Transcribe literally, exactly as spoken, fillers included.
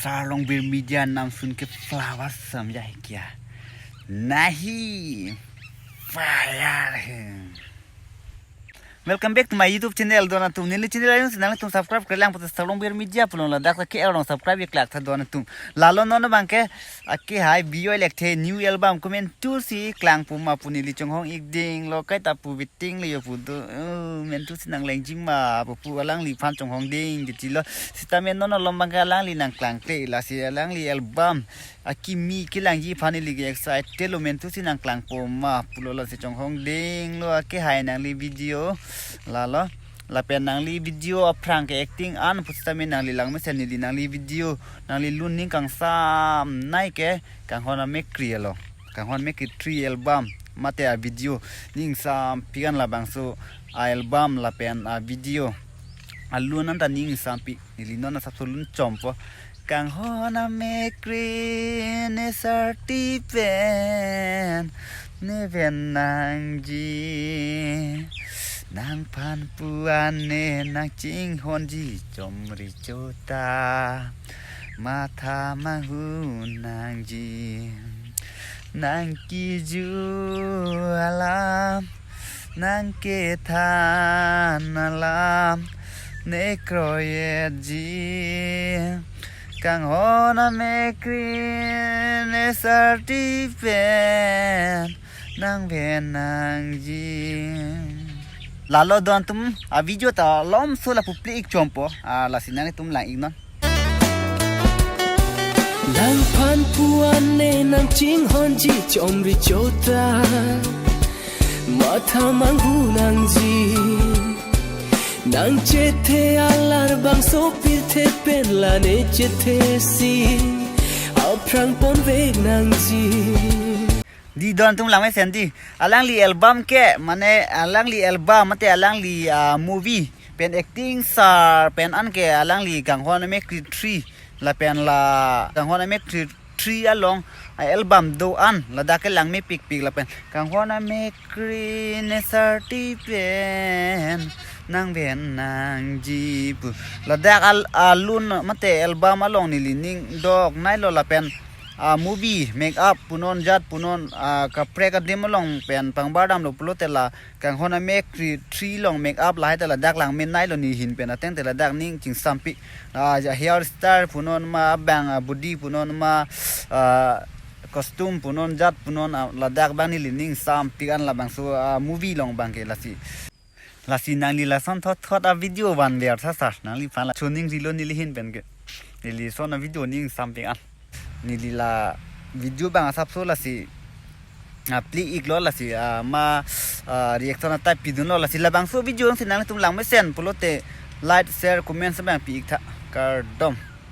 Sarlongbir Media namsun ke flowers sam ya hi kya? Nahi, fire hai. Welcome back to my YouTube channel, don atum. Neli channel ayung si nangtum subscribe klemkle pote Sarlongbir Media pulo ladak ta ke along subscribe ye klak tha don atum. Lalo non abang ke akehai Bijoy Lekthe new album komantu si klangpo ma pu neli chonghong-ik dinglo, kaita pu waiting le yo pu do, oh, komantu si nanglengji ma pu pu alangliphan chonghong ding di chilo. Sitame non along abang ke alangli nangklangkle, lasi alangli album akimi kelangji aphan neli ke excited lo, komantu si nangklangpo ma pulo, lasi chonghong dinglo akehai nangli video. Lalo lapen nangli video aphrang ke acting an pusitame nangli langmesen neli nangli video, nangli lun ning kangsamnei ke Kanghon Amekri along, Kanghon Amekri three album mate a video ning sampik an, labangso a album lapen a video alun anta ning sampik. Neli non asapso lun chompo. Kanghon Amekri ne sarti pen ne ven nangji, nangphan pu-an ne nangchinghonji chomri chota, matha manghu nangji. Nang kiju alam, nang kethan alam ne kroietji. Kanghon Amekri ne sarti pen nang ven nangji. Lalo don atum, a video ta lomso lapu play-ik chompo, ah, lasi nangtum lang-ik non. Nangphan pu-an ne nangchinghonji chomri chota, matha manghu nangji. Nang chethe alar bangso pirthe pen la ne chethe si aphrang ponvek nangji. Di don atum langmesen di. Alangli album ke, mane alangli album mate alangli, ah, movie pen acting sar pen an ke alangli Kanghon Amekri three lapen la Kanghon Amekri three along, ah, album do-an ladak ke langmepikpik lapen Kanghon Amekri ne sarti pen nang ven nangji pu. Ladak al-, alun mate album along neli ning dokneilo lapen a movie make up punon jat punon, ah, kaprek adim along pen pangbardamlo pulote la Kanghon Amekri three along make up lahai ta ladak langmeneilo, ne ahin pen ateng te ladak ning chingsampik, ah, ja hair style punon ma, abang, ah, body punon ma, ah, costume punon jat punon, ah, ladak abang neli ning sampik an labangso, ah, movie along abang ke lasi. Lasi nangli lason thotthot a video vanver tha sir, nangliphan la choningrilo neli ahin pen ke. Neli lason a video ning sampik an. Neli la video abang asapso lasi, ah, play-iklo lasi, ah, ma, ah, reaction a-type pidunlo lasi labangso video si nangtum langmesen pulote like, share, comment abang pi-ik tha. Kardom.